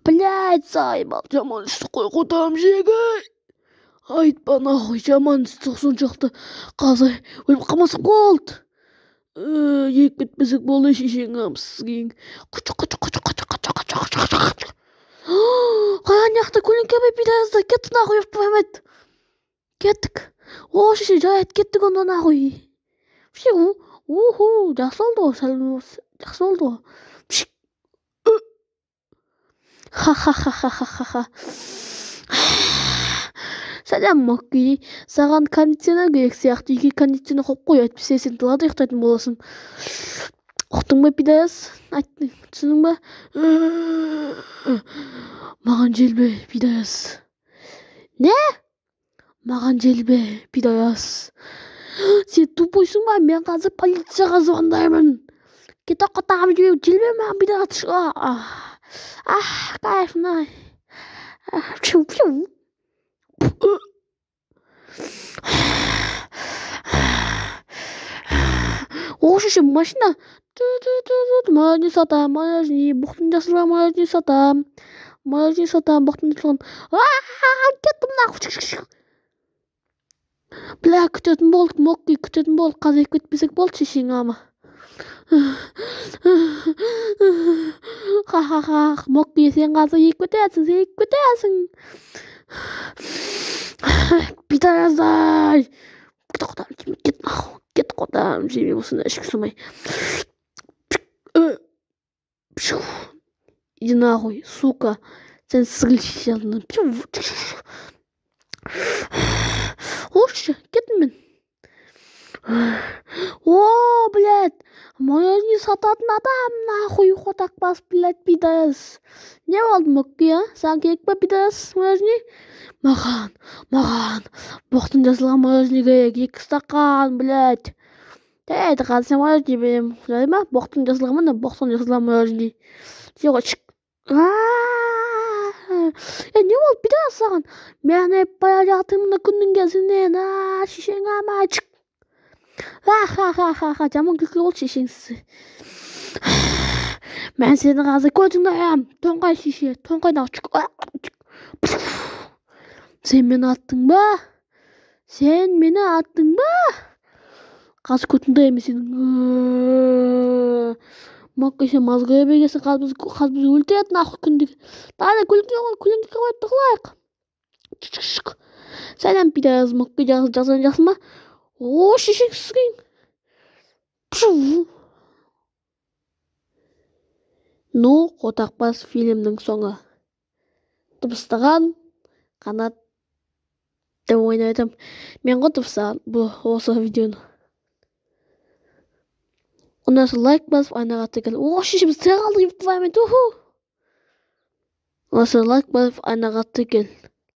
Блядь, заебал, жаман ыстық қой, қотам жегі. Айтпа нахуй, жаман ыстық соншалықты. Қазір өліп қалмасақ болды. Егіп кетпесек болды, шешең кейін. Қара, ана жақта көлеңке бар, пидорастар. Кеттік нахуй, ёб твою мать. Кеттік. О, шеше, жарайды, кеттік онда нахуй. Уху, жақсы болды ғой, сәл жақсы болды ғой. Ха-ха-ха-ха-ха-ха. Сәлем, Мокки. Саған кондиционер керек сияқты. Үйге кондиционер қойып қой, әйтпесе сен далада ұйықтайтын боласың. Ұқтың ба, пидорас? Айттың, түсіндің ба? Маған желбе, пидорас. Не? Маған желбе, пидорас. Сен тупойсың ба? Мен қазір полицияға звондаймын. Кет қотағым, желбе маған, пидорас. Ах, кайф, на. Пшу, пшу. О, шеше, машина. Мороженое сатам, мороженое, боқтың жасылған мороженое сатам. Мороженое сатам, боқтың жасылған. Кеттім нахуй. Бля, күтетін болдық, Мокки, күтетін болдық. Қазір кетпесек болды, шешең ама. Ха-ха-ха, Мокки, сен қазір егіп кетесің, сен егіп кетесің. Пидорастай. Кет қотам, кет нахуй. Кет қотам, жеме болсын, ішкі сумай. Иди нахуй, сука. Сен сігіл шешелдің. Ошы, кеттім мен. О, блядь, мороженое сататын адам, нахуй, қотақ бас, блядь, пидорас. Не болды, Мокки, а? Саған керек па, пидорас, мороженое? Маған, маған, боқтың жасалған мороженое керек, 2 стақан, блядь. Жарайды, қазір сен мороженое беремін, жарай ма? Боқтың жасалған, міне, боқтың жасалған мороженое. Же ғой, не болды, пидорас, саған? Мен бара жатырмын күннің кезінен, а, шешең ама, чик. Ха-ха-ха-ха, жаман күлкі болды, шешеңсіз. Мен сені қазір көзіңді аямын, тоңқай шеше, тоңқай. Сен мені аттың ба? Сен мені аттың ба? Қазір көтіңді аяймын сенің. Мокки, сен мозги бергенсің, қазір біз өлтіреді нахуй күндегі. Давай, көлеңке қойып тығылайық. Сәлем, пидорас, Мокки, жақсы жақсы ма? О, шешең сізген. Ну, қотақбас фильмнің соңы. Дыбыстаған Қанат деп ойнайтым. Мен ғой дыбыстаған бұл осы видеоны. Ондан соң лайк басып, айнаға тіркел. О, шеше, біз тірі қалдық, ёб твою мать, уху. Ондан соң лайк басып, айнаға тіркел.